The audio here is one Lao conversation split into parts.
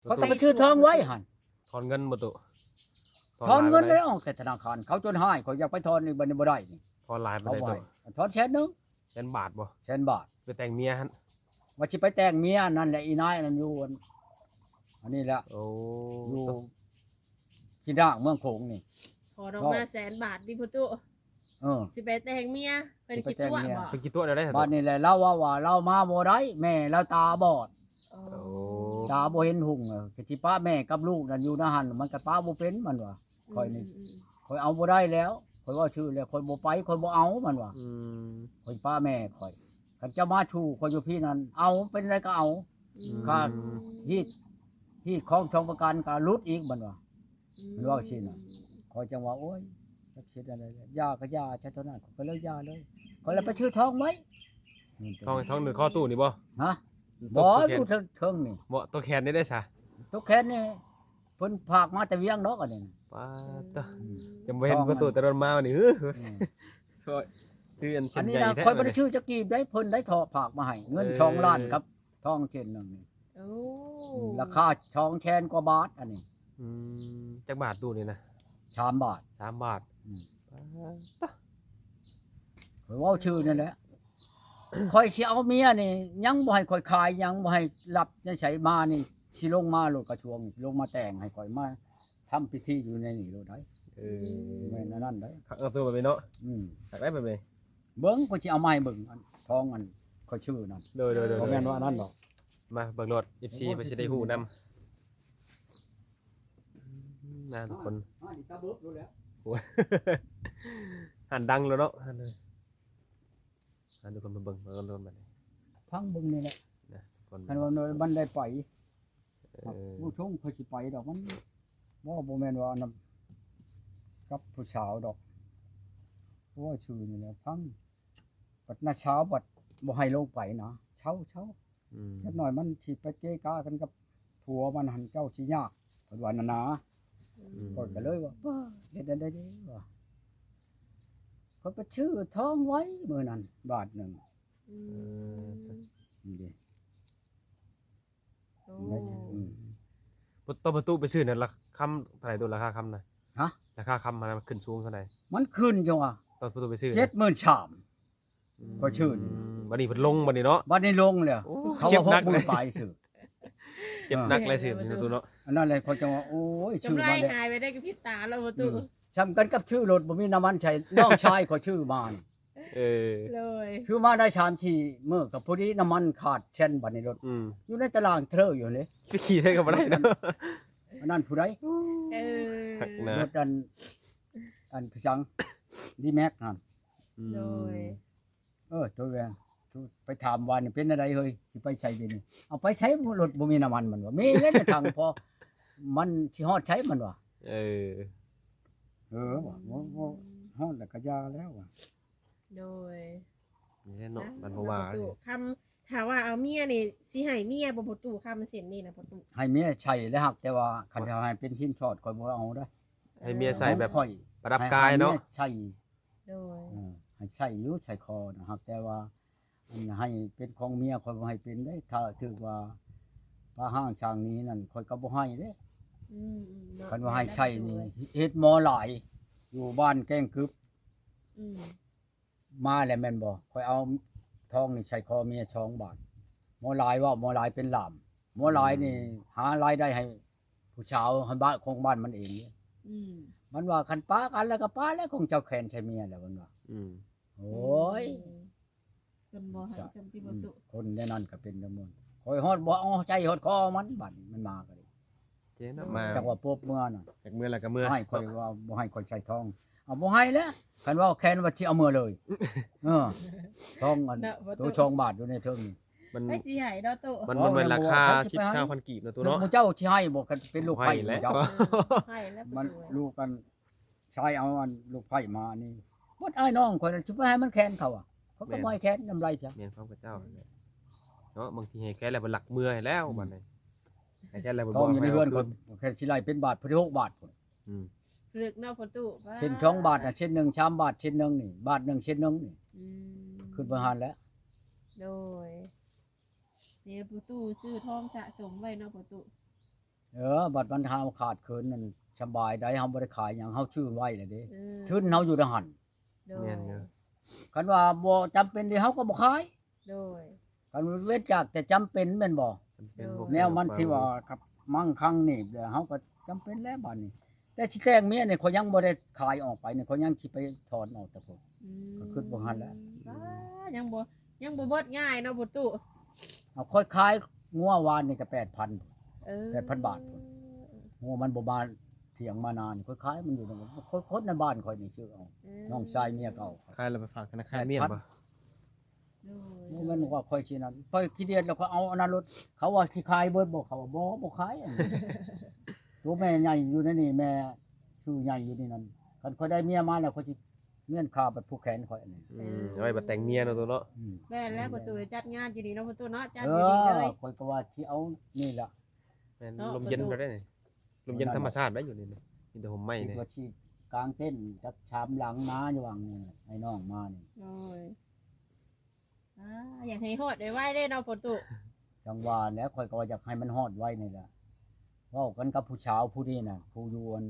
ຂ້ອຍກໍໄປຊື້ທອງໄວ້ຫັ້ນ ຖອນເງິນບໍ່ຕຸ? ຖອນເງິນແລ້ວອອກແຕ່ທະນາຄານ ເຂົາຈົນຮ້າຍ ຂ້ອຍຢາກໄປຖອນນີ້ ບັດນີ້ບໍ່ໄດ້ນີ້ ຖອນຫຼາຍປານໃດຕຸ? ຖອນແສນໜຶ່ງ ແສນບາດບໍ່? ແສນບາດ ໄປແຕ່ງເມຍຫັ້ນ ວ່າຊິໄປແຕ່ງເມຍນັ້ນແຫຼະ ອີນາຍນັ້ນຢູ່ອັນ ອັນນີ້ແຫຼະ ໂອ້ ຢູ່ທີ່ດ່າງເມືອງໂຂງນີ້ ຖອນອອກມາແສນບາດຕິພໍ່ຕູ້? ເອີ ຊິໄປແຕ່ງເມຍ ເພິ່ນຂີ້ຕົວະບໍ່? ເພິ່ນຂີ້ຕົວະແນວໃດ? ບາດນີ້ແຫຼະ ລາວເວົ້າວ່າລາວມາບໍ່ໄດ້ ແມ່ລາວຕາບອດ ໂອ້ ຕາບໍ່ເຫັນຮຸ່ງ ກໍຊິປະແມ່ກັບລູກນັ້ນຢູ່ນະຫັ້ນ ມັນກໍປະບໍ່ເປັນ ມັນວ່າ ຂ້ອຍນີ້ ຂ້ອຍເອົາບໍ່ໄດ້ແລ້ວ ຂ້ອຍເວົ້າຊື່ແລ້ວ ຂ້ອຍບໍ່ໄປ ຂ້ອຍບໍ່ເອົາ ມັນວ່າ ຂ້ອຍປະແມ່ຂ້ອຍ ຄັນເຈົ້າມາສູ່ຂ້ອຍຢູ່ພີ້ນັ້ນ ເອົາ ເປັນໃດກໍເອົາ ຄ່າຮີດ ຮີດຄອງສອງປະການກໍຫຼຸດອີກ ມັນວ່າ ມັນເວົ້າຊີ້ນະ ຂ້ອຍຈັ່ງວ່າ ໂອ້ຍ ຈັກຊິເຮັດແນວໃດ ຢ່າກໍຢ່າຊະ ເທົ່ານັ້ນ ຂ້ອຍກໍເລີຍຢ່າເລີຍ ຂ້ອຍເລີຍໄປຊື້ທອງໄວ້ ທອງ ທອງໜຶ່ງຄໍຕູ້ນີ້ບໍ່? ຮະ ບໍ່ ຢູ່ເທິງນີ້ ບໍ່ ໂຕແຂນນີ້ໄດ້ຊະ? ໂຕແຂນນີ້ ເພິ່ນຝາກມາແຕ່ວຽງດອກ ອັນນີ້ ປາດໂທ້ ອືມ ຈຳບໍ່ເຫັນພໍ່ຕູ້ແຕ່ດົນມານີ້ ຮຶ ອືມ ຊ່ອຍ ຄືອັນ ອັນນີ້ນະ ຂ້ອຍບໍ່ໄດ້ຊື້ຈັກກີບໄດ໋ ເພິ່ນໄດ້ຖອກຝາກມາໃຫ້ ເງິນ ເອີ ສອງລ້ານກັບທອງເສັ້ນໜຶ່ງນີ້ ໂອ້ ອືມ ລາຄາສອງແສນກວ່າບາດ ອັນນີ້ ອືມ ຈັກບາດຕູ້ນີ້ນະ? ສາມບາດ ສາມບາດ ອືມ ປາດໂທ້ ຂ້ອຍເວົ້າຊື່ນີ້ແຫຼະ ຂ້ອຍຊິເອົາເມຍນີ້ ຍັງບໍ່ໃຫ້ຂ້ອຍຂາຍ ຍັງບໍ່ໃຫ້ລັບໃນໃສມານີ້ ຊິລົງມາໂລດກະຊວງ ຊິລົງມາແຕ່ງໃຫ້ຂ້ອຍ ມາທຳພິທີຢູ່ໃນນີ້ໂລດໄດ໋ ເອີ ແມ່ນອັນນັ້ນໄດ໋ ຄັກເນາະ ໂຕແບບນີ້ເນາະ ອືມ ຄັກໄດ໋ແບບນີ້ ເບິ່ງ ຂ້ອຍຊິເອົາມາໃຫ້ເບິ່ງ ອັນທອງອັນຂ້ອຍຊື້ນັ້ນ ໂດຍໆໆ ບໍ່ແມ່ນວ່າອັນນັ້ນດອກ ມາເບິ່ງໂລດ ເອັຟຊີ ເພິ່ນຊິໄດ້ຮູ້ນຳ ນະທຸກຄົນ ຮ້ານດັງແລ້ວເນາະ ຮ້ານ ໃຫ້ທຸກຄົນມາເບິ່ງ ເບິ່ງກັນໂລດບັດນີ້ ຟັງເບິ່ງນີ້ແຫຼະ ນະທຸກຄົນ ຄັນວ່າມັນໄດ້ໄປ ເອີ ຜູ້ຊົງຂ້ອຍຊິໄປດອກ ມັນບໍ່ ບໍ່ແມ່ນວ່ານຳກັບຜູ້ສາວດອກ ເພາະວ່າຊື່ນີ້ແຫຼະ ຟັງ ບັດນ້າສາວບັດບໍ່ໃຫ້ລົງໄປນະ ເຊົາ ເຊົາ ອືມ ຈັກໜ້ອຍມັນຊິໄປເກະກະກັນກັບຜົວມັນຫັ້ນ ເຈົ້າຊິຍາກ ເພິ່ນວ່ານັ້ນນາ ອືມ ຂ້ອຍກໍເລີຍວ່າ ປ້າ ເຮັດແນວໃດດີວະ ຂ້ອຍໄປຊື້ທອງໄວ້ມື້ນັ້ນບາດໜຶ່ງ ອືມ ເອີ ນີ້ເດ້ ໂອ້ ອືມ ຕອນພໍ່ຕູ້ໄປຊື້ນັ້ນລາຄາຄຳເທົ່າໃດ? ໂຕລາຄາຄຳນະ ຮະ ລາຄາຄຳມັນຂຶ້ນສູງເທົ່າໃດ? ມັນຂຶ້ນຈັ່ງວ່າ ຕອນພໍ່ຕູ້ໄປຊື້ ເຈັດໝື່ນສາມ ອືມ ຂ້ອຍຊື້ນີ້ ບັດນີ້ເພິ່ນລົງບັດນີ້ເນາະ ບັດນີ້ລົງແລ້ວ ໂອ້ ເຂົາວ່າຫົກໝື່ນປາຍຊື້ ເຈັບໜັກຫຼາຍຊື້ນີ້ເນາະຕູ້ເນາະ ອັນນັ້ນແຫຼະ ຂ້ອຍຈັ່ງວ່າ ໂອ້ຍ ຊື້ມາແລ້ວ ກຳໄລຫາຍໄປໄດ້ກັບພິດຕາແລ້ວຕູ້ ອືມ ສ່ຳກັນກັບຊື້ລົດບໍ່ມີນ້ຳມັນໃຊ້ ນ້ອງຊາຍຂ້ອຍຊື້ມານີ້ ເອີ ໂດຍ ຄືມາໄດ້ສາມສີ່ມື້ກໍພໍດີນ້ຳມັນຂາດແຊນ ບັດນີ້ລົດ ອືມ ຢູ່ໃນຕະລາງເທີຢູ່ເດ້ ໄປຂີ່ໄດ້ກໍບໍ່ໄດ້ເນາະ ອັນນັ້ນຜູ້ໃດ? ເອີ ຄັກນະ ລົດອັນ ອັນພະສັງ ດີແມັກຫັ້ນ ອືມ ໂດຍ ເອີ ໂຕແວງ ໄປຖາມວ່ານີ້ເປັນແນວໃດເຮີ້ຍ ຊິໄປໃສດຽວນີ້? ເອົາໄປໃສ ລົດບໍ່ມີນ້ຳມັນ ມັນວ່າ ມີແລ້ວແຕ່ຖັງພໍ ມັນຊິຮອດໃສ ມັນວ່າ ເອີ ເອີ ວ່າ ບໍ່ ບໍ່ຮອດແລ້ວກໍຢ່າແລ້ວວ່າ ໂດຍ ນີ້ແຫຼະເນາະ ອ່າ ມັນບໍ່ວ່າ ພໍ່ຕູ້ຄຳ ຖ້າວ່າເອົາເມຍນີ້ ຊິໃຫ້ເມຍບໍ່ພໍ່ຕູ້ຄຳເສັ້ນນີ້ນະພໍ່ຕູ້? ໃຫ້ເມຍໃສ່ແລ້ວ ຫາກແຕ່ວ່າຄັນຈະໃຫ້ເປັນສິນສອດ ຂ້ອຍບໍ່ເອົາເດ້ ໃຫ້ເມຍໃສ່ແບບ ເອີ ປະດັບກາຍເນາະ ໃຫ້ເມຍໃສ່ ໂດຍ ເອີ ໃຫ້ໃສ່ຢູ່ ໃສ່ຄໍນະ ຫາກແຕ່ວ່າ ອັນໃຫ້ເປັນຂອງເມຍ ຂ້ອຍບໍ່ໃຫ້ເປັນເດ້ ຖ້າຖືກວ່າປະຮ້າງຊ່າງໜີນັ້ນ ຂ້ອຍກໍບໍ່ໃຫ້ເດ້ ອືມໆ ເນາະ ຄັນວ່າໃຫ້ໃສ່ນີ້ ເຮັດໝໍຫຼາຍ ຢູ່ບ້ານແກ້ງກຶບ ອືມ ມາແລ້ວແມ່ນບໍ່? ຂ້ອຍເອົາທອງນີ້ໃສ່ຄໍເມຍສອງບາດ ໝໍຫຼາຍເວົ້າ ໝໍຫຼາຍເປັນຫຼາມ ໝໍຫຼາຍນີ້ ອືມ ຫາລາຍໄດ້ໃຫ້ຜູ້ສາວ ໃຫ້ບ້ານ ຂອງບ້ານມັນເອງ ອືມ ມັນວ່າຄັນປະກັນແລ້ວກໍປະແລ້ວ ຂອງເຈົ້າແຂນໃສ່ເມຍແລ້ວ ມັນວ່າ ອືມ ໂອ້ຍ ອືມ ເພິ່ນບໍ່ໃຫ້ ເພິ່ນ ສ່ຳທີ່ບໍ່ຕຸ ອືມ ຄົນແນວນັ້ນກໍເປັນແນວນັ້ນ ຂ້ອຍຮອດບໍ່ເອົາໃຈຮອດຄໍມັນ ບາດນີ້ມັນມາກໍດີ ເຈົ້ານະ ມາ ຈັກວ່າປົບເມືອນະ ຈັກເມືອແລ້ວກໍເມືອ ໃຫ້ຂ້ອຍວ່າບໍ່ໃຫ້ຂ້ອຍໃສ່ທອງ ເອົາ ບໍ່ໃຫ້ແລ້ວ ຄັນວ່າແຄນວ່າຊິເອົາເມືອເລີຍ ເອີ ທອງອັນ ນະ ໂຕສອງບາດຢູ່ໃນເທິງນີ້ ມັນ ໃຜຊິໃຫ້ເນາະຕູ້ ມັນບໍ່ແມ່ນລາຄາສິບ ຊາວພັນກີບເນາະຕູ້ເນາະ ໝູ່ເຈົ້າຊິໃຫ້ບໍ່ ຄັນເປັນລູກໃຜ ໃຫ້ແລ້ວ ເຈົ້າ ໃຫ້ແລ້ວ ມັນລູກກັນ ຊາຍເອົາອັນລູກໃພ້ມານີ້ ໝົດອ້າຍນ້ອງຂ້ອຍນັ້ນ ຊິໄປໃຫ້ມັນແຄນເຂົາອະ ເຂົາກໍບໍ່ໃຫ້ແຄນນຳໄລຈ້ະ ແມ່ນຄວາມຂະເຈົ້າຫັ້ນແຫຼະເນາະ ບາງທີໃຫ້ແຄນແລ້ວເພິ່ນລັກເມືອໃຫ້ແລ້ວ ອືມ ບາດນີ້ ໃຫ້ແຄນແລ້ວເພິ່ນ ທອງຢູ່ໃນເຮືອນຂ້ອຍ ແຄນຊິໄລ່ເປັນບາດ ພໍດີຫົກບາດພຸ້ນ ອືມ ເລິກເນາະພໍ່ຕູ້ ເຊັ່ນສອງບາດນະ ເຊັ່ນໜຶ່ງສາມບາດ ເຊັ່ນໜຶ່ງນີ້ ບາດໜຶ່ງເຊັ່ນໜຶ່ງນີ້ ອືມ ຂຶ້ນໄປຫັ້ນແຫຼະ ໂດຍ ນີ້ພໍ່ຕູ້ຊື້ທອງສະສົມໄວ້ເນາະພໍ່ຕູ້ ເອີ ບັດມັນເຮົາຂາດເຂີນນັ້ນສະບາຍໄດ໋ ເຮົາບໍ່ໄດ້ຂາຍຫຍັງ ເຮົາຊື້ໄວ້ແລ້ວເດ້ ອືມ ທຶນເຮົາຢູ່ໃນຫັ້ນ ໂດຍ ແມ່ນເດີ ຄັນວ່າບໍ່ຈຳເປັນເດ ເຮົາກໍບໍ່ຂາຍ ໂດຍ ຄັນເວັ້ນຈາກແຕ່ຈຳເປັນແມ່ນບໍ່? ຈຳເປັນ ໂດຍ ບໍ່ ແນວມັນທີ່ວ່າກັບມັງຄັງນີ້ ແລ້ວເຮົາກໍຈຳເປັນແລ້ວບາດນີ້ ແຕ່ຊິແຕ່ງເມຍນີ້ ຂ້ອຍຍັງບໍ່ໄດ້ຂາຍອອກໄປນີ້ ຂ້ອຍຍັງຊິໄປຖອນອອກແຕ່ພຸ້ນ ອືມ ກໍຄິດວ່າຫັ້ນແຫຼະ ອ້າ ຍັງບໍ່ ຍັງບໍ່ເບິດງ່າຍເນາະພໍ່ຕູ້ ເອົາ ຂ້ອຍຂາຍງົວວານນີ້ກໍແປດພັນ ເອີ ແປດພັນບາດພຸ້ນ ງົວມັນບໍ່ມາຖຽງມານານີ້ ຂ້ອຍຂາຍມັນຢູ່ນຳຄົນໃນບ້ານຂ້ອຍນີ້ຊື້ເອົາ ເອີ ນ້ອງຊາຍເມຍເກົ່າ ຂາຍແລ້ວໄປຝາກທະນາຄານມຽນບໍ່? ໂດຍ ບໍ່ແມ່ນວ່າຂ້ອຍຊິນັ້ນ ຂ້ອຍຂີ້ດຽດແລ້ວຂ້ອຍເອົາອັນນັ້ນໂລດ ເຂົາວ່າຊິຂາຍເບິດບໍ່ ເຂົາວ່າບໍ່ ບໍ່ຂາຍອັນນີ້ ຕົວແມ່ໃຫຍ່ຢູ່ໃນນີ້ ແມ່ຊື່ໃຫຍ່ຢູ່ໃນນັ້ນ ຄັນຂ້ອຍໄດ້ເມຍມາແລ້ວ ຂ້ອຍຊິມ້ຽນຄ່າໄປຜູກແຂນຂ້ອຍອັນນີ້ ອືມ ເອີ ເອົາໄວ້ບັດແຕ່ງເມຍເນາະ ຕູ້ເນາະ ອືມ ແມ່ນແລ້ວ ພໍ່ຕູ້ຈັດງານຢູ່ນີ້ເນາະ ພໍ່ຕູ້ເນາະ ຈັດຢູ່ນີ້ເລີຍ ເອີ ຂ້ອຍກໍວ່າຊິເອົານີ້ລະ ແມ່ນ ເນາະ ລົມເຢັນ ພໍ່ຕູ້ ເລີຍເດ້ນີ້ ລົມເຢັນທຳມະຊາດໄດ້ຢູ່ນີ້ ມີແຕ່ຮົ່ມໄມ້ນີ້ ວ່າຊິກາງເຕັນຈັກສາມຫຼັງນາ ຢູ່ຫວ່າງນີ້ ໃຫ້ນ້ອງມານີ້ ໂອ້ຍ ອ່າ ຢາກໃຫ້ຮອດໄວໆເດ້ເນາະ ພໍ່ຕູ້ ຈັ່ງວ່າແຫຼະ ຂ້ອຍກໍວ່າຢາກໃຫ້ມັນຮອດໄວນີ້ແຫຼະ ເວົ້າກັນກັບຜູ້ສາວຜູ້ນີ້ນະ ຜູ້ຢູ່ອັນ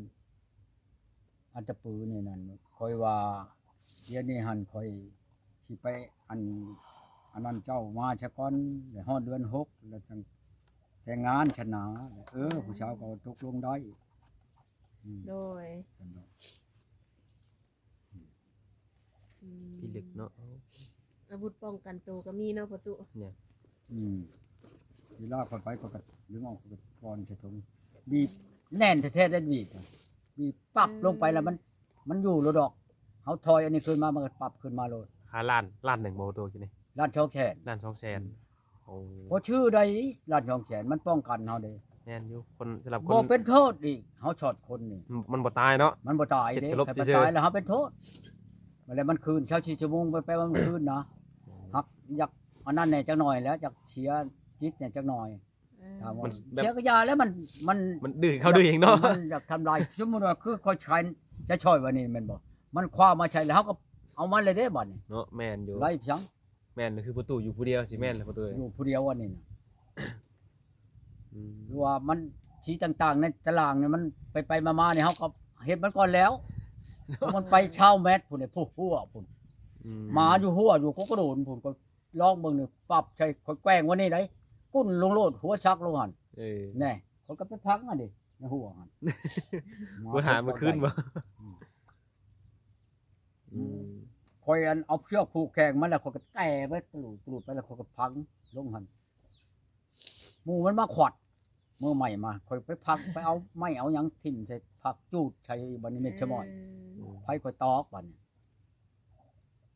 ອັດຕະປືນີ້ນັ້ນ ຂ້ອຍວ່າ ດຽວນີ້ຫັ້ນຂ້ອຍຊິໄປອັນ ອັນນັ້ນເຈົ້າມາຊະກ່ອນ ແລ້ວຮອດເດືອນຫົກ ແລ້ວຈັ່ງແຕ່ງງານຊັ້ນນາ ເອີ ຜູ້ສາວກໍຕົກລົງໄດ້ ອືມ ໂດຍ ຊັ້ນເນາະ ອືມ ອືມ ພິລຶກເນາະ ອາວຸດປ້ອງກັນໂຕກໍມີເນາະ ພໍ່ຕູ້ ເນຍ ອືມ ເວລາຂ້ອຍໄປ ຂ້ອຍກໍດຶງອອກ ຂ້ອຍກໍກ່ອນໃສ່ຖົງ ບີບແໜ້ນແທ້ໆ ໄດ້ບີບ ບີບປັບ ອືມ ລົງໄປແລ້ວມັນ ມັນຢູ່ໂລດດອກ ເຮົາຖອຍອັນນີ້ຂຶ້ນມາ ມັນກໍປັບຂຶ້ນມາໂລດ ຄ່າລ້ານ ລ້ານໜຶ່ງບໍ່ ໂຕກີ້ນີ້ ລ້ານສອງແສນ ລ້ານສອງແສນ ອືມ ໂອ້ ພໍຊື້ໄດ້ ລ້ານສອງແສນ ມັນປ້ອງກັນເຮົາເດ້ ແມ່ນຢູ່ ຄົນ ສຳລັບຄົນ ບໍ່ເປັນໂທດອີກ ເຮົາຊອດຄົນນີ້ ມັນ ມັນບໍ່ຕາຍເນາະ ມັນບໍ່ຕາຍເດ້ ເຮັດສະຫຼົບ ຄັນມັນ ຊື່ໆ ຕາຍແລ້ວເຮົາເປັນໂທດ ບັດແລ້ວມັນຄືນ ຊາວສີ່ຊົ່ວໂມງ ໄປໆ ມາມັນຄືນນະ ອືມ ຫາກຢາກອັນນັ້ນແດ່ຈັກໜ່ອຍແຫຼະ ຢາກເສຍຈິດແດ່ຈັກໜ່ອຍ ເອີ ຖາມວ່າ ມັນແບບ ເສຍກໍຢ່າແລ້ວ ມັນ ມັນ ມັນດື້ ເຂົາດື້ເອງເນາະ ມັນຢາກທຳລາຍ ສົມມຸດວ່າຄືຂ້ອຍຂາຍຈະຊ່ອຍວ່ານີ້ແມ່ນບໍ່ ມັນຄວ້າມາໃສ່ແລ້ວ ເຮົາກໍເອົາມາເລີຍເດ້ບາດນີ້ເນາະ ແມ່ນຢູ່ ໄລ່ພຽງ ແມ່ນ ຄືປະຕູຢູ່ຜູ້ດຽວ ຊິແມ່ນແຫຼະປະຕູ ຢູ່ຜູ້ດຽວອັນນີ້ນະ ອືມ ຫຼືວ່າມັນສີຕ່າງໆໃນຕາລາງນີ້ ມັນໄປໆມາໆນີ້ ເຮົາກໍເຮັດມັນກ່ອນແລ້ວ ເພາະມັນໄປຊາວແມັດພຸ້ນ ໃນຜູ້ຫົວພຸ້ນ ອືມ ໝາຢູ່ຫົວຢູ່ ກໍກະໂດນພຸ້ນ ກໍລອງເບິ່ງນີ້ ປັບໃສ່ ຂ້ອຍແກວ່ງວ່ານີ້ໄດ໋ ກຸ້ນລົງໂລດ ຫົວສັກລົງຫັ້ນ ເອີ ແນ່ ຂ້ອຍກໍໄປພັງຫັ້ນເດ ໃນຫົວຫັ້ນ ບໍ່ຖາມມັນຄືນບໍ່ ອືມ ອືມ ຂ້ອຍອັນເອົາເຊືອກຜູກແຂນມັນແລ້ວ ຂ້ອຍກໍແຕະໄປກະລູດກະລູດໄປ ແລ້ວຂ້ອຍກໍພັງລົງຫັ້ນ ໝູ່ມັນມາຂວັດມືໃໝ່ມາ ຂ້ອຍໄປພັກ ໄປເອົາໄມ້ເອົາຫຍັງຖິ້ມໃສ່ ຜັກຈູດໃສ່ ບັດນີ້ເມັດສະໝອຍ ອືມ ໄຟຂ້ອຍຕອກບັດນີ້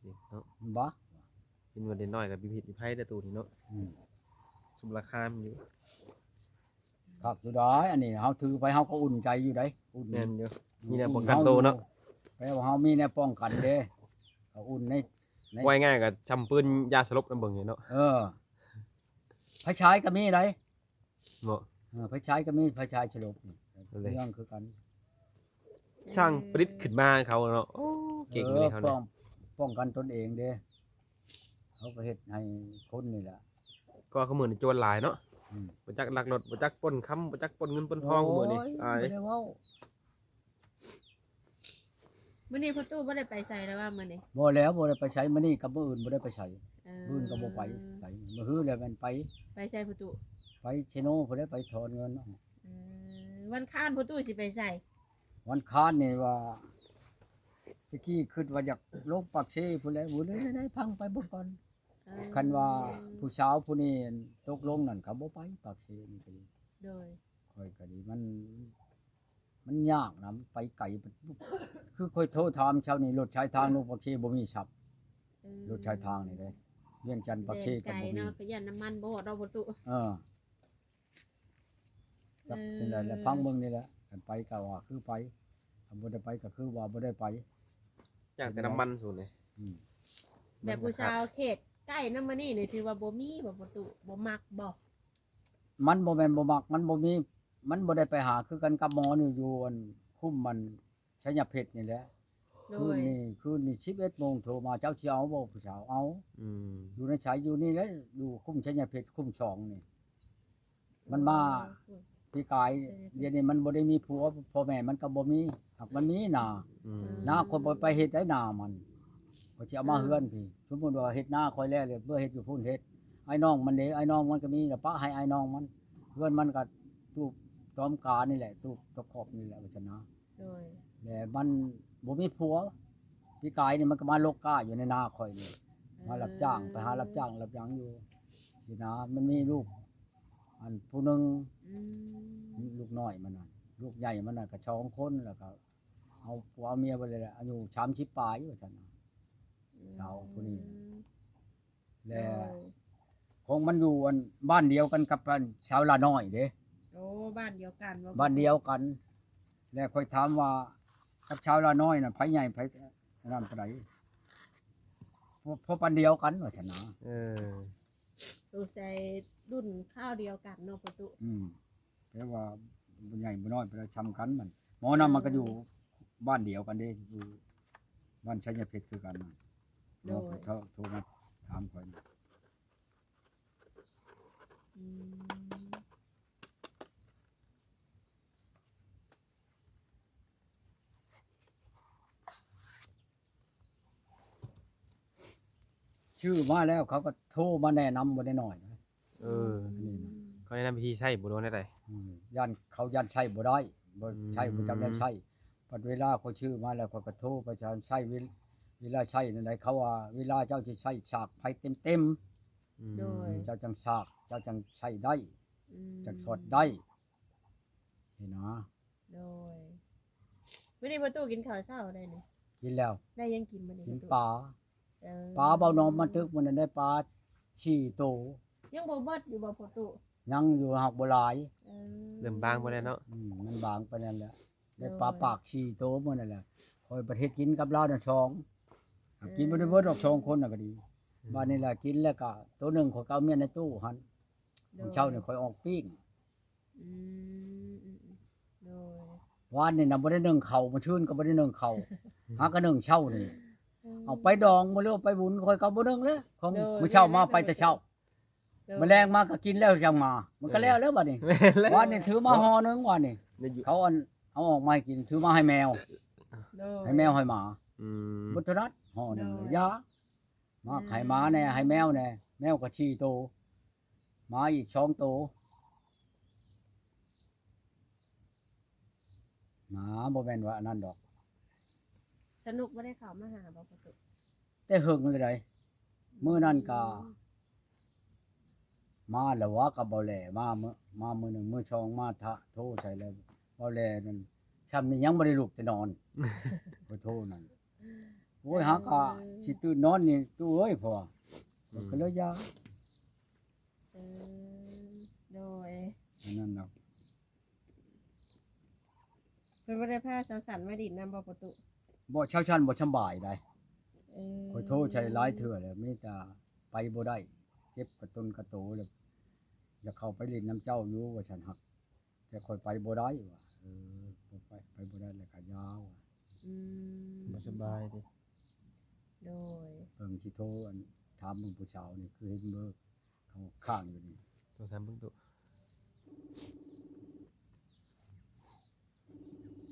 ນີ້ເນາະ ເຫັນບໍ່ ເຫັນວ່າເດັກນ້ອຍກໍມີພິດມີໄພແຕ່ໂຕນີ້ເນາະ ອືມ ສົມລາຄາມັນຢູ່ ຄັກຢູ່ໄດ໋ ອັນນີ້ເຮົາຖືໄປເຮົາກໍອຸ່ນໃຈຢູ່ໄດ໋ ອຸ່ນ ແມ່ນຢູ່ ມີແນວປ້ອງກັນໂຕເນາະ ແປວ່າເຮົາມີແນວປ້ອງກັນເດ້ ກໍອຸ່ນໃນ ໃນ ວ່າງ່າຍໆກໍຊ່ຳປືນຢາສະຫຼົບນຳເບິ່ງນີ້ເນາະ ເອີ ໄຟສາຍກໍມີໄດ໋ ເນາະ ເອີ ໄຟສາຍກໍມີ ໄຟສາຍສະຫຼົບນີ້ ເລື່ອງຄືກັນ ຊ່າງປະດິດຂຶ້ນມາເຂົາເນາະ ໂອ້ ເກັ່ງເລີຍເຂົາ ປ້ອງ ປ້ອງກັນຕົນເອງເດ້ ເຂົາກໍເຮັດໃຫ້ຄົນນີ້ແຫຼະ ກໍຄືມື້ນີ້ໂຈນຫຼາຍເນາະ ອືມ ບໍ່ຈັກລັກລົດ ບໍ່ຈັກປຸ້ນຄຳ ບໍ່ຈັກປຸ້ນເງິນປຸ້ນທອງ ໂອ້ຍ ມື້ນີ້ອາຍ ບໍ່ໄດ້ເວົ້າ ມື້ນີ້ພໍ່ຕູ້ບໍ່ໄດ້ໄປໃສແລ້ວວ່າມື້ນີ້ ບໍ່ແລ້ວ ບໍ່ໄດ້ໄປໃສ ມື້ນີ້ກັບມື້ອື່ນບໍ່ໄດ້ໄປໃສ ເອີ ມື້ອື່ນກໍບໍ່ໄປໃສ ມື້ຮືແລ້ວແມ່ນໄປ ໄປໃສພໍ່ຕູ້ ໄປເຊໂນພຸ້ນແຫຼະ ໄປຖອນເງິນ ອືມ ວັນຄານພໍ່ຕູ້ຊິໄປໃສ? ວັນຄານນີ້ວ່າ ແຕ່ກີ້ຄິດວ່າຢາກລົງປາກເຊພຸ້ນແຫຼະ ບໍ່ໄດ້ ໄດ້ ໄດ້ ພັງໄປເບິ່ງກ່ອນ ເອີ ຄັນວ່າຜູ້ສາວຜູ້ນີ້ຕົກລົງນັ້ນ ເຂົາບໍ່ໄປປາກເຊນີ້ກໍດີ ໂດຍ ຂ້ອຍກໍດີ ມັນ ມັນຍາກນະ ໄປໄກ ຄືຂ້ອຍໂທຖາມເຊົ້ານີ້ ລົດສາຍທາງລົງປາກເຊບໍ່ມີສັບ ເອີ ລົດສາຍທາງນີ້ເດ້ ວຽງຈັນປາກເຊກໍບໍ່ມີ ແລ່ນໄກເນາະ ກໍຢ້ານນ້ຳມັນບໍ່ຮອດເນາະ ພໍ່ຕູ້ ເອີ ຈັກ ເອີ ຈັ່ງໃດລະ ຟັງເບິ່ງນີ້ແຫຼະ ຄັນໄປກໍວ່າຄືໄປ ຄັນບໍ່ໄດ້ໄປກໍຄືວ່າບໍ່ໄດ້ໄປ ຢ້ານແຕ່ນ້ຳມັນສູນນີ້ ອືມ ແບບຜູ້ສາວເຂດໃກ້ນຳມື້ນີ້ນີ້ ຖືວ່າບໍ່ມີບໍ່ ພໍ່ຕູ້ ບໍ່ມັກບໍ່? ມັນບໍ່ແມ່ນບໍ່ມັກ ມັນບໍ່ມີ ມັນບໍ່ໄດ້ໄປຫາ ຄືກັນກັບໝໍນີ້ ຢູ່ອັນຄຸ້ມມັນໄຊຍະເພັດນີ້ແຫຼະ ໂດຍ ຄືນນີ້ ຄືນນີ້ສິບເອັດໂມງໂທມາ ເຈົ້າຊິເອົາບໍ່ຜູ້ສາວ? ເອົາ ອືມ ຢູ່ໃນໃສ? ຢູ່ນີ້ແຫຼະ ຢູ່ຄຸ້ມໄຊຍະເພັດ ຄຸ້ມສອງນີ້ ມັນມາ ໂອ້ຍ ປີກາຍ ເສຍ ດຽວນີ້ມັນບໍ່ໄດ້ມີຜົວ ພໍ່ແມ່ມັນກໍບໍ່ມີ ຫາກມັນມີນາ ອືມ ນາຂ້ອຍບໍ່ໄປເຮັດໃດນາມັນ ຂ້ອຍຊິເອົາມາ ເອີ ເຮືອນພີ້ ສົມມຸດວ່າເຮັດນາຂ້ອຍແລ້ວ ແລ້ວເມືອເຮັດຢູ່ພຸ້ນເຮັດ ອ້າຍນ້ອງມັນເດ້ ອ້າຍນ້ອງມັນກໍມີ ແລ້ວປະໃຫ້ອ້າຍນ້ອງມັນ ເຮືອນມັນກໍຕູບຕອມການີ້ແຫຼະ ຕູບຕະຂອບນີ້ແຫຼະ ວ່າຊັ້ນນະ ໂດຍ ແລະມັນບໍ່ມີຜົວ ປີກາຍນີ້ມັນກໍມາລົກກ້າຢູ່ໃນນາຂ້ອຍນີ້ ມາຮັບຈ້າງ ເອີ ໄປຫາຮັບຈ້າງຮັບຫຍັງຢູ່ ຊີ້ນະ ມັນມີລູກ ອັນຜູ້ໜຶ່ງ ອືມ ລູກນ້ອຍມັນນະ ລູກໃຫຍ່ມັນນະກໍສອງຄົນ ແລ້ວກໍເອົາຜົວເອົາເມຍໄປເລີຍແຫຼະ ອາຍຸສາມສິບປາຍວ່າຊັ້ນນະ ອືມ ສາວຜູ້ນີ້ນະ ແລະ ໂດຍ ຂອງມັນຢູ່ອັນບ້ານດຽວກັນກັບອັນຊາວລານ້ອຍເດ້ ໂອ້ ບ້ານດຽວກັນບໍ່? ບ້ານດຽວກັນ ແລະຂ້ອຍຖາມວ່າ ກັບຊາວລານ້ອຍນັ້ນໃຜໃຫຍ່ໃຜນັ້ນປານໃດ? ພໍ ພໍປານດຽວກັນວ່າຊັ້ນນະ ເອີ ສົງໄສລຸ້ນຄາວດຽວກັນເນາະ ປະຕຸ ອືມ ແຕ່ວ່າບໍ່ໃຫຍ່ບໍ່ນ້ອຍປານໃດ ສ່ຳກັນມັນ ໝໍນັ້ນມັນກໍຢູ່ ເອີ ບ້ານດຽວກັນເດ້ ຢູ່ບ້ານໄຊຍະເພັດຄືກັນ ໂດຍ ໂທ ໂທມາຖາມຂ້ອຍ ອືມ ຊື້ມາແລ້ວເຂົາກໍໂທມາແນະນຳບໍ່ໄດ້ໜ້ອຍນະ ເອີ ອັນນີ້ນະ ເຂົາແນະນຳວິທີໃຊ້ບໍ່ ຫຼືວ່າແນວໃດ? ອືມ ຢ້ານເຂົາຢ້ານໃຊ້ບໍ່ໄດ້ ບໍ່ ອືມ ໃຊ້ບໍ່ຈັກແນວໃຊ້ ບັດເວລາຂ້ອຍຊື້ມາແລ້ວ ຂ້ອຍກໍໂທໄປ ຈະໃຊ້ເວ ເວລາໃຊ້ແນວໃດ ເຂົາວ່າເວລາເຈົ້າຊິໃຊ້ສາກໄຟເຕັມໆ ອືມ ໂດຍ ເຈົ້າຈັ່ງສາກ ເຈົ້າຈັ່ງໃຊ້ໄດ້ ອືມ ຈັ່ງຊັອດໄດ້ ເຫັນຫວາ? ໂດຍ ມື້ນີ້ພໍ່ຕູ້ກິນເຂົ້າເຊົ້າໄດ້ນີ້? ກິນແລ້ວ ໄດ້ຫຍັງກິນມື້ນີ້? ກິນປາ ເອີ ປາເບົາໜອມມາຕຶກມື້ນັ້ນໄດ້ປາສີ່ໂຕ ຍັງບໍ່ເບິດຢູ່ບໍ່ພໍ່ຕູ້? ຍັງຢູ່ ຫາກບໍ່ຫຼາຍ ເອີ ເລີ່ມບາງໄປແລ້ວເນາະ ອືມ ມັນບາງໄປນັ້ນແຫຼະ ໄດ້ປາປາກສີ່ໂຕມື້ນັ້ນແຫຼະ ຂ້ອຍປະເທດກິນກັບລາວນັ້ນສອງ ເອີ ກິນບໍ່ໄດ້ເບິດດອກສອງຄົນນະກໍດີ ອືມ ບາດນີ້ລະກິນແລ້ວກະໂຕໜຶ່ງຂ້ອຍກໍເອົາເມຍໃນຕູ້ຫັ້ນ ໂດຍ ມື້ເຊົ້ານີ້ຂ້ອຍອອກປີ້ງ ອືມ ອືມ ອືມ ໂດຍ ວານນີ້ນະບໍ່ໄດ້ໜຶ້ງເຂົ້າ ມື້ຊືນກໍບໍ່ໄດ້ໜຶ້ງເຂົ້າ ຫາກໍໜຶ້ງເຊົ້ານີ້ ເອີ ເອົາໄປດອງບໍ່ ຫຼືວ່າໄປບຸນ ຂ້ອຍກໍບໍ່ໜຶ້ງແລ້ວ ຂອງ ໂດຍ ມື້ເຊົ້າມາໄປແຕ່ເຊົ້າ ໂດຍ ມື້ແລງມາກໍກິນແລ້ວຈັ່ງມາ ມັນກໍແລ້ວແລ້ວບັດນີ້ ແມ່ນແລ້ວ ວານນີ້ຖືມາຫໍ່ໜຶ່ງ ວານນີ້ ໄດ້ຢູ່ ເຂົາອັນເອົາອອກມາໃຫ້ກິນ ຖືມາໃຫ້ແມວ ໂດຍ ໃຫ້ແມວໃຫ້ໝາ ອືມ ເບິດເທົ່ານັ້ນຫໍ່ໜຶ່ງ ໂດຍ ຢາ ມາໃຫ້ໝາແດ່ ໃຫ້ແມວແດ່ ແມວກໍສີ່ໂຕ ໝາອີກສອງໂຕ ໝາບໍ່ແມ່ນວ່າອັນນັ້ນດອກ ສະໜຸກບໍ່ໄດ້ເຂົ້າມາຫາບໍ່ ພໍ່ຕູ້? ແຕ່ເຫິງແລ້ວໃດ໋ ອືມ ມື້ນັ້ນກໍ ມາແລ້ວຫວາ ກັບເບົາແຫຼມາ ມາມື້ໜຶ່ງ ມື້ສອງມາ ໂທໃສ່ແລ້ວ ເບົາແຫຼນັ້ນ ຊ່ຳນີ້ຍັງບໍ່ໄດ້ລຸກແຕ່ນອນ ຂໍໂທນັ້ນ ໂອ້ຍ ຫາກະ ເອີ ຊິຕື່ນນອນນີ້ຕູ້ເອີຍ ເພາະວ່າ ເອີ ກໍເລີຍຢ່າ ເອີ ໂດຍ ອັນນັ້ນນະ ເພິ່ນບໍ່ໄດ້ພາສາວສັນມາດິນນຳບໍ່ ພໍ່ຕູ້? ບໍ່ ສາວສັນບໍ່ສຳບາຍໃດ໋ ເອີ ຂ້ອຍໂທໃສ່ຫຼາຍເທື່ອແລ້ວ ມີແຕ່ໄປບໍ່ໄດ້ ເຈັບກະຕົນກະໂຕແລ້ວ ຢາກເຂົ້າໄປຫຼິ້ນນຳເຈົ້າຢູ່ວ່າຊັ້ນ ຫາກ ແຕ່ຂ້ອຍໄປບໍ່ໄດ້ວ່າ ເອີ ບໍ່ໄປ ໄປບໍ່ໄດ້ແລ້ວກໍຍາວວ່າ ອືມ ບໍ່ສະບາຍຕິ ໂດຍ ເບິ່ງຊິໂທອັນ ຖາມເບິ່ງຜູ້ສາວນີ້ ຄືເຫັນເບີເຂົາຄ້າງຢູ່ນີ້ ໂທຖາມເບິ່ງຕຸ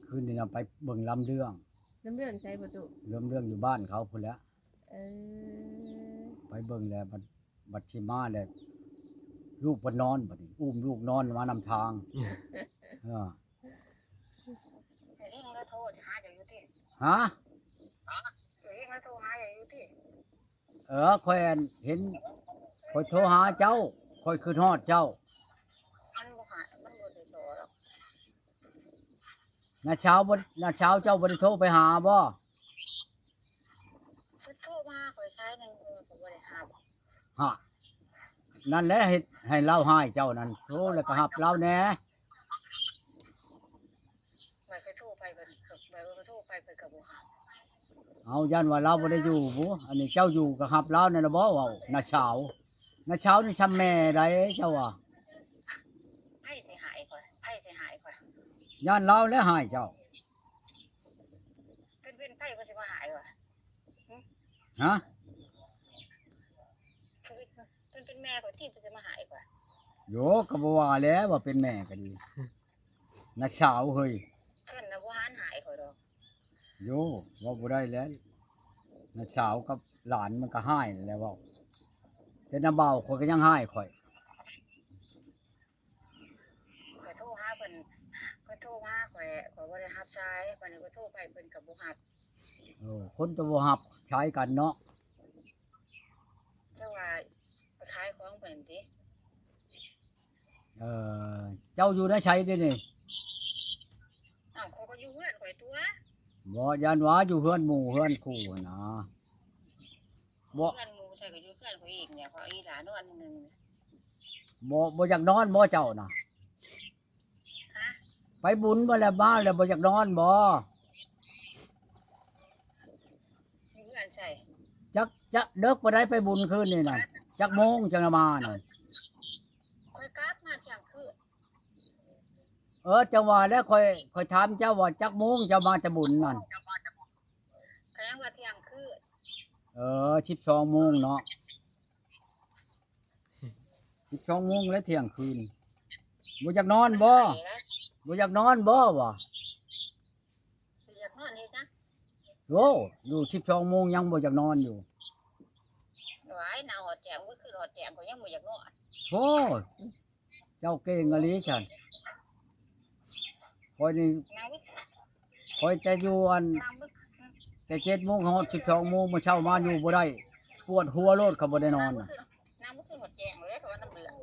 ຄືນນີ້ນະໄປເບິ່ງລຳເລື່ອງ ລຳເລື່ອງໃສພໍ່ຕູ້? ລຳເລື່ອງຢູ່ບ້ານເຂົາພຸ້ນແຫຼະ ເອີ ໄປເບິ່ງແລ້ວບັດ ບັດຊິມາແລ້ວ ລູກເພິ່ນນອນບັດນີ້ ອຸ້ມລູກນອນມານຳທາງ ເອີ ເຈົ້າຍິງລາວໂທຫາເຈົ້າຢູ່ຕິ? ຮະ? ເຈົ້າຍິງລາວໂທຫາເຈົ້າຢູ່ຕິ? ເອີ ຂ້ອຍອັນເຫັນ ຂ້ອຍໂທຫາເຈົ້າ ຂ້ອຍຄິດຮອດເຈົ້າ ມັນບໍ່ຫາ ມັນບໍ່ໄດ້ໂທດອກ ນ້າສາວບໍ່ ນ້າສາວເຈົ້າບໍ່ໄດ້ໂທໄປຫາບໍ່? ເພິ່ນໂທມາຂ້ອຍສາຍໜຶ່ງ ຂ້ອຍກໍບໍ່ໄດ້ຮັບ ຮະ ນັ້ນແຫຼະເຮັດໃຫ້ລາວຮ້າຍເຈົ້ານັ້ນ ໂທແລ້ວກໍຮັບລາວແດ່ ຂ້ອຍກໍໂທໄປ ຂ້ອຍກໍ ຂ້ອຍກໍໂທໄປ ເພິ່ນກໍບໍ່ຮັບ ເອົາ ຢ້ານວ່າລາວບໍ່ໄດ້ຢູ່ບໍ ອັນນີ້ເຈົ້າຢູ່ກໍຮັບລາວນັ້ນລະບໍ່ ເວົ້າ ນ້າສາວ ນ້າສາວນີ້ຊ່ຳແມ່ໃດ ເຈົ້າວ່າ ໃຜຊິຮ້າຍຂ້ອຍ ໃຜຊິຮ້າຍຂ້ອຍ ຢ້ານລາວແຫຼະຮ້າຍເຈົ້າ ເພິ່ນເປັນໃຜເພິ່ນຊິມາຮ້າຍຂ້ອຍ ຮະ? ເພິ່ນເປັນແມ່ຂ້ອຍຕິ ເພິ່ນຊິມາຮ້າຍຂ້ອຍ ໂຢ ກໍບໍ່ວ່າແຫຼະ ວ່າເປັນແມ່ກໍດີ ນ້າສາວເຮີ້ຍ. ເພິ່ນນະບໍ່ຫັນຫາຍຂ້ອຍດອກ. ໂຢ ເວົ້າບໍ່ໄດ້ແຫຼະ ນ້າສາວກັບຫຼານມັນກໍຮ້າຍແຫຼະເວົ້າ ແຕ່ນ້າບ່າວຂ້ອຍກໍຍັງຮ້າຍຂ້ອຍ. ຂ້ອຍໂທຫາເພິ່ນ ເພິ່ນໂທມາ ຂ້ອຍ ຂ້ອຍບໍ່ໄດ້ຮັບສາຍ ບາດນີ້ຂ້ອຍໂທໄປເພິ່ນກໍບໍ່ຮັບ. ເອີ ຄົນກໍບໍ່ຮັບສາຍກັນເນາະ. ເຈົ້າວ່າໄປຂາຍຂອງເພິ່ນຕິ? ເອີ ເຈົ້າຢູ່ໃນໃສເດນີ້? ອ້າວ ຂ້ອຍກໍຢູ່ເຮືອນຂ້ອຍຕົວະ. ບໍ່ ຢ້ານວ່າຢູ່ເຮືອນໝູ່ເຮືອນຄູ່ຫັ້ນນາ. ບໍ່ ເຮືອນໝູ່ໃສກໍຢູ່ເຮືອນຂ້ອຍເອງນີ້ ຂ້ອຍອີ່ຫຼ້ານອນມື້ໜຶ່ງ. ບໍ່ ບໍ່ຢາກນອນບໍ່ເຈົ້ານະ? ຮະ? ໄປບຸນມາແລ້ວ ມາແລ້ວບໍ່ຢາກນອນບໍ່? ຢູ່ເຮືອນໃສ? ຈັກ ຈັກເດິກປານໃດໄປບຸນຄືນນີ້ນະ? ຈັກໂມງຈັ່ງມານະ? ຂ້ອຍກັບມາທ່ຽງຄືນ. ເອີ ຈັ່ງວ່າແຫຼະ ຂ້ອຍ ຂ້ອຍຖາມເຈົ້າວ່າຈັກໂມງເຈົ້າມາແຕ່ບຸນນັ້ນ? ກໍຍັງວ່າທ່ຽງຄືນ. ເອີ ສິບສອງໂມງເນາະ. ສິບສອງໂມງແລ້ວທ່ຽງຄືນ ບໍ່ຢາກນອນບໍ່? ບໍ່ຢາກນອນບໍ່ວະ? ຊິຢາກນອນເຮັດຫຍັງ? ໂອ້ ຢູ່ສິບສອງໂມງຍັງບໍ່ຢາກນອນຢູ່. ຫວາຍ ນັ່ງຮອດແຈ້ງ ມື້ຄືນຮອດແຈ້ງ ຂ້ອຍຍັງບໍ່ຢາກນອນ. ໂອ້ ເຈົ້າເກັ່ງອີ່ຫຼີຊັ້ນ. ຂ້ອຍນີ້ ນັ່ງ ຂ້ອຍແຕ່ຢູ່ອັນ ນັ່ງ ແຕ່ເຈັດໂມງຮອດສິບສອງໂມງ ມື້ເຊົ້າມາຢູ່ບໍ່ໄດ້ ປວດຫົວໂລດ ຄັນບໍ່ໄດ້ນອນນະ. ນັ່ງບໍ່ຄືນຮອດແຈ້ງເລີຍ ເພາະວ່ານ້ຳເຫຼືອງ.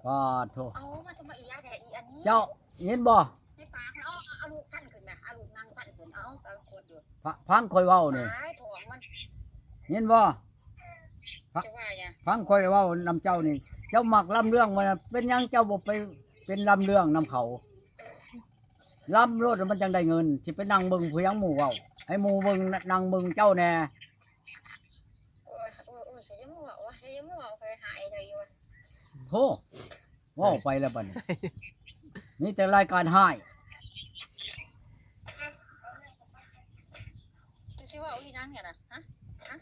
ປາດໂທ ເອົາມາທຳໄມອີ່ຫຍັງແທ້ ອີອັນນີ້. ເຈົ້າເຫັນບໍ່? ໃນປາກເນາະ ເອົາລູກຊັນຂຶ້ນນະ ເອົາລູກນັ່ງຊັນຂຶ້ນ ເອົາໄປກວດຢູ່. ຟັງ ຟັງຂ້ອຍເວົ້ານີ້ ຕາຍ ທ້ອງມັນ ເຫັນບໍ່? ຟັງ ຈະວ່າຫຍັງ? ຟັງຂ້ອຍເວົ້ານຳເຈົ້ານີ້ ເຈົ້າມັກລຳເລື່ອງວ່າ ເປັນຫຍັງເຈົ້າບໍ່ໄປເປັນລຳເລື່ອງນຳເຂົາ? ລຳໂລດ ມັນຈັ່ງໄດ້ເງິນ ຊິໄປນັ່ງເບິ່ງຜູ້ຫຍັງໝູ່ເວົ້າ ໃຫ້ໝູ່ເບິ່ງ ນັ່ງເບິ່ງເຈົ້າແດ່. ໂອ້ຍ ໂອ້ຍ ໂອ້ຍ ຢ່າມາເວົ້າ ຢ່າມາເວົ້າ ຂ້ອຍຫາຍໃຈຢູ່. ໂທ້ ເວົ້າໄປແລ້ວບັດນີ້ ມີແຕ່ລາຍການຮ້າຍ. ຈະຊິເວົ້າອີ່ຫຍັງນີ້ນະ? ຮະ? ຮະ?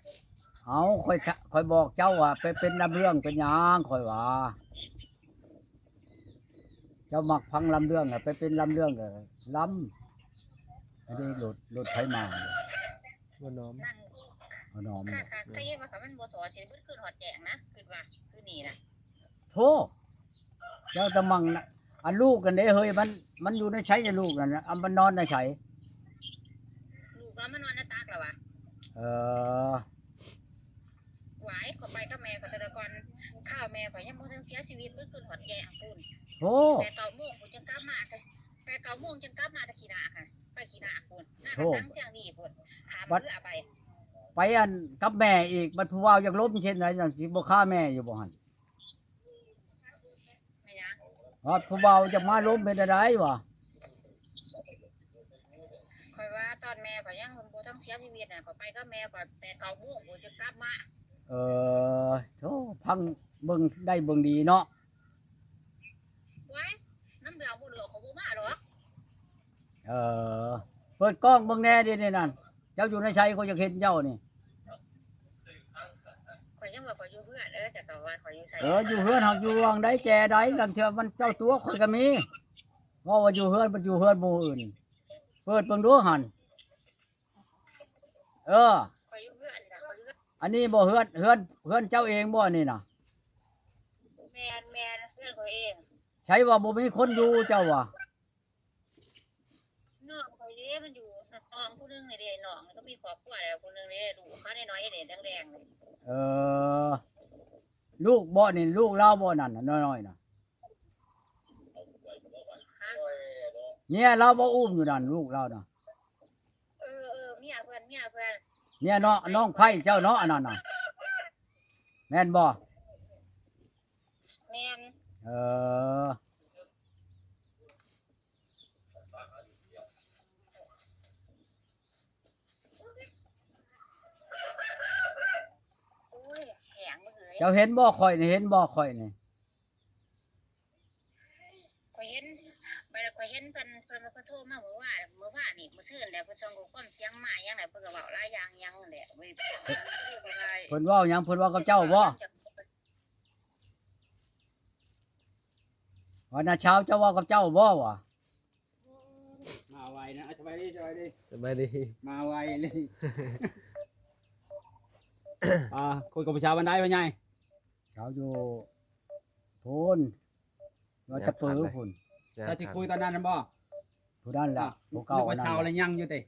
ເອົາ ຂ້ອຍ ຂ້ອຍບອກເຈົ້າວ່າ ໄປເປັນລຳເລື່ອງເປັນຫຍັງ ຂ້ອຍວ່າ ເຈົ້າມັກຟັງລຳເລື່ອງ ໄປເປັນລຳເລື່ອງກໍລຳ. ອັນນີ້ລົດ ລົດໃຜມາ? ບໍ່ນອມ ບໍ່ນອມ. ຄັນ ຄັນ ຄັນເຫັນວ່າ ຄັນມັນບໍ່ຖອນ ຊິເບິດຄືນຮອດແຈ້ງນະ ຄິດວ່າຄືນີ້ນະ. ໂທ້ ເຈົ້າຕະມັງນະ ອັນລູກນັ້ນເດ້ເຮີ້ຍ ມັນ ມັນຢູ່ໃນໃສ ລູກນັ້ນນະ ອັນມັນນອນໃນໃສ? ລູກກໍມານອນໃນຕັກແລ້ວຫວາ. ເອີ ຫວາຍ ຂ້ອຍໄປກັບແມ່ຂ້ອຍແຕ່ລະກ່ອນ ຂ້າວແມ່ຂ້ອຍຍັງບໍ່ທັນເສຍຊີວິດ ເບິດຄືນຮອດແຈ້ງພຸ້ນ. ໂອ້ ແປດເກົ້າໂມງພຸ້ນຈຶ່ງກັບມາ ແຕ່ ແປດເກົ້າໂມງຈຶ່ງກັບມາແຕ່ຂີ້ໜ້າຫັ້ນ ໄປຂີ້ໜ້າພຸ້ນ ໜ້າກະສັງຊຽງດີພຸ້ນ ຂ້າມເຮືອໄປ. ໄປອັນກັບແມ່ອີກ ບັດຜູ້ບ່າວຢາກລົມເຊັ່ນໃດ ຈັ່ງຊິບໍ່ຄາແມ່ຢູ່ບໍ່ຫັ້ນ? ແມ່ນຫຍັງ? ຮອດຜູ້ບ່າວຈະມາລົມເປັນແນວໃດວະ? ຂ້ອຍວ່າຕອນແມ່ຂ້ອຍຍັງບໍ່ທັນເສຍຊີວິດນະ ຂ້ອຍໄປກັບແມ່ຂ້ອຍແປດເກົ້າໂມງພຸ້ນຈຶ່ງກັບມາ. ເອີ ໂທ້ ພັງເບິ່ງໄດ້ເບິ່ງດີເນາະ. ໂອ້ຍ ນ້ຳເຫຼືອງບໍ່ເຫຼືອ ຂ້ອຍບໍ່ມາດອກ. ເອີ ເປີດກ້ອງເບິ່ງແດ່ເດນີ້ນັ້ນ ເຈົ້າຢູ່ໃນໃສ ຂ້ອຍຢາກເຫັນເຈົ້ານີ້. ຂ້ອຍຍັງວ່າຂ້ອຍຢູ່ເຮືອນ ເອີ ເຈົ້າກໍວ່າຂ້ອຍຢູ່ໃສ. ເອີ ຢູ່ເຮືອນ ຫາກຢູ່ຫວ່າງໃດແຈໃດ ລາງເທື່ອມັນເຈົ້າຕົວະຂ້ອຍກໍມີ. ເວົ້າວ່າຢູ່ເຮືອນ ມັນຢູ່ເຮືອນໝູ່ອື່ນ ເປີດເບິ່ງດູຫັ້ນ. ເອີ ຂ້ອຍຢູ່ເຮືອນນີ້ນະ ຂ້ອຍຢູ່ເຮືອນ. ອັນນີ້ບໍ່ເຮືອນ ເຮືອນ ເຮືອນເຈົ້າເອງບໍ່ອັນນີ້ນະ? ແມ່ນ ແມ່ນ ເຮືອນຂ້ອຍເອງ. ໃສວ່າບໍ່ມີຄົນຢູ່ເຈົ້າວ່າ? ນ້ອງຂ້ອຍເດ້ ມັນຢູ່ ນ້ອງຜູ້ໜຶ່ງນີ້ເດ້ ນ້ອງກໍມີຄອບຄົວແລ້ວຜູ້ໜຶ່ງເດ້ ລູກເຂົານ້ອຍໆເດ້ ແດງໆນີ້. ເອີ ລູກບໍ່ນີ້ ລູກລາວບໍ່ນັ້ນ ນ້ອຍໆນະ? ຮະ? ເມຍລາວບໍ່ອຸ້ມຢູ່ນັ້ນ ລູກລາວນະ? ເອີ ເອີ ເມຍເພິ່ນ ເມຍເພິ່ນ. ເມຍເນາະ ນ້ອງໃພ້ເຈົ້າເນາະ ອັນນັ້ນນະ ແມ່ນບໍ່? ແມ່ນ. ເອີ ໂອ້ຍ ແຂງ ເຈົ້າເຫັນບໍ່ ຂ້ອຍນີ້ ເຫັນບໍ່ ຂ້ອຍນີ້? ຂ້ອຍເຫັນ ບາດນີ້ຂ້ອຍເຫັນເພິ່ນ ເພິ່ນ ເພິ່ນໂທມາມື້ວານ ມື້ວານນີ້ ມື້ຊືນແຫຼະ ເພິ່ນສົ່ງຂໍ້ຄວາມສຽງມາຫຍັງແຫຼະ ເພິ່ນກໍເວົ້າຫຼາຍຢ່າງຫຍັງແຫຼະ. ເພິ່ນເວົ້າຫຍັງ? ເພິ່ນເວົ້າກັບເຈົ້າບໍ່? ເພິ່ນ ເພິ່ນ ເພິ່ນ ເພິ່ນ ວ່າ ນ້າຊາວ ເຈົ້າເວົ້າກັບເຈົ້າບໍ່ວະ? ມາໄວນະ ສະບາຍດີ ສະບາຍດີ ສະບາຍດີ ມາໄວເລີຍ ອ່າ ຄຸຍກັບຜູ້ສາວວັນໃດພໍ່ໃຫຍ່? ຊາວຢູ່ພຸ້ນ ວ່າຕະປືພຸ້ນ ຊາວທີ່ຄຸຍຕອນນັ້ນຫັ້ນບໍ່? ຜູ້ນັ້ນລະ ຜູ້ເກົ່າ ວ່າຊາວລະຍັງຢູ່ຕິ